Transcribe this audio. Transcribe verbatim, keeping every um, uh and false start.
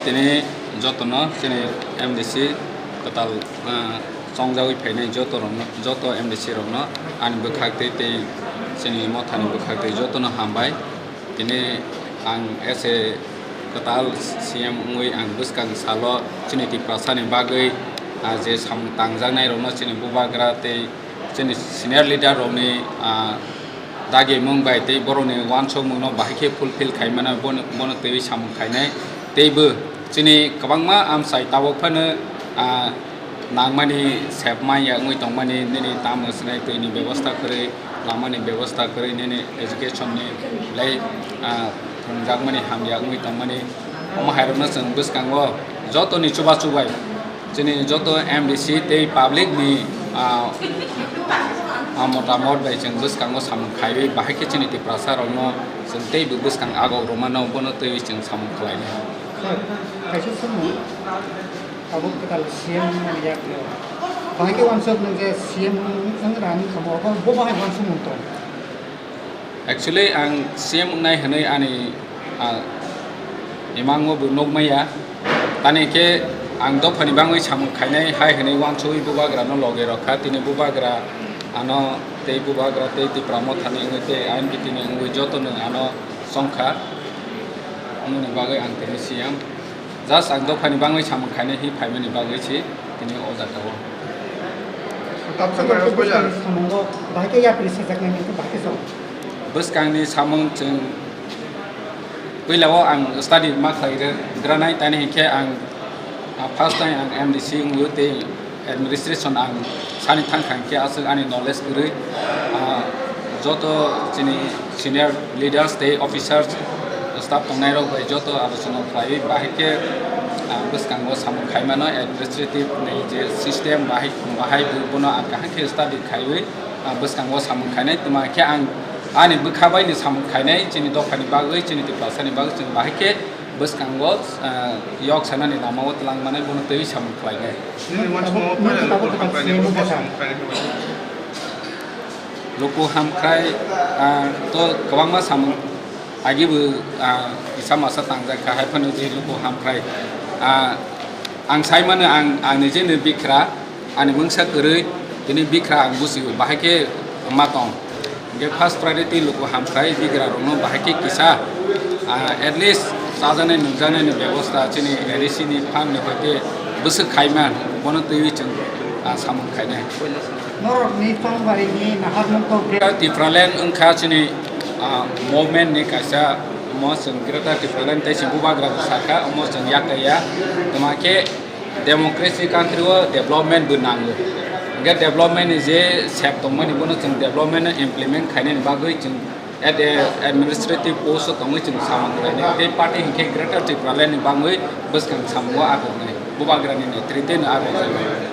Tini jotono chini M D C kwtal, ah, chongjagwi phainai joto rokno, joto M D C rokno ani bwkhak tei, tei chini mothani bwkhak tei jotono hambai. Tini ang as a kwtal C M wngwi ang bwskang salo chini Tiprasani bagwi, ah, je samung tangjaknai rokno chini bubagra tei chini senior leader rokni, ah, dagimung bai tei borokni uansukmungno bahai khe fulfill khaimano bono, bono twiwi samung khainai. Teibo chini kwbangma amchai tabuk phano, ah, nangmani sep manya wngwi tongmani, nini tamo swnai twini bebosta kwrwi, lamani bebosta kwrwi, nini education ni belai, ah, thwngjakmani hamya wngwi tongmani. Omo hairokno chwng bwskango jotoni chubachu bai chini joto M D C tei public ni, ah, ah, motamot bai chwng bwskango samung khaiwi bahai khe chini Tiprasa rokno chwng teibo bwskang agok rwmano bono twiwi chwng samung khlainai. Sir, kaisa samung abo kwtal C M wngmani yakno bahai khe uansuk nung je C M wng, wng rani kamo abo bo bahai uansukmung tong. Actually, ang C M wngnai hwnwi ani, ah, imango bo nukmaya. Tani khe ang dophani bangwi samung khainai hai hwnwi uansugwi bubagrano logi rokha. Tini bubagra ano tei bubagra tei Tipra Mothani wngwi tei I N P T ni wngwi jotono ano chongkha. Omoni bagwi ang tini C M. Just ang dophani bangwi samung khainai hi phaimani bagwi si tini o jagao. Tabuk bwskangni samungo bahai khe yapri sajaknai hwnkhe bahai khe chong. Bwskangni samung chwng puilao ang study ma khlai granai, tani hinkhe ang, ah, first time ang M D C wngwi tei administration ang sani thang thang khe aswk ani knowledge kwrwi, ah, joto chini senior leaders tei officers, staff tongnairok bai joto alochona khlaiwi bahai khe, ah, bwskango samung khaimano administrative ni je system bahai, bahai bo bono ang kaham khe study khaiwi, ah, bwskango samung khainai. Tma khe ang ani bwkha bai ni samung khainai, chini dophani bagwi, chini Tiprasani bagwi chwng bahai khe bwskango, ah, yok sanani lama o twlang manai bono twiwi samung khlainai. Nini uansukmung o puila luku hamkrai ni bwkha samung khlainai khe bai. Luku hamkrai, ah, to kwbangma samung agibo, ah, kisa masa tangjak kha, hai phano je luku hamkrai, ah, ang sai mano ang, ang nijeni bikra, ani mungsa kwrwi, tini bikra ang busigo, bahai khe ma tong. Hingke first priority luku hamkrai bigra rokno bahai khe kisa, ah, at least chajaknai nungjaknai ni bebosta chini A D C ni phan ni hoite bwswk khaima bono twiwi chwng, ah, samung khainai. Norok ni Chongbari ni naharmung kok Greater Tipraland wngkha chini, ah, movement ni kaisa, omo chwng Greater Tipraland tei chwng bubagra bwsakha, omo chwng yaktaiya. Tma khe democracy country o development bo nango. Hingke development ni je sep tongmani bono chwng development no implement khainani bagwi chwng at a administrative post o tongwi chwng samung khlainai. Tei party hinkhe Greater Tipraland ni bangwi bwskang samungo agonai. Bubagra ni netrite no agonai.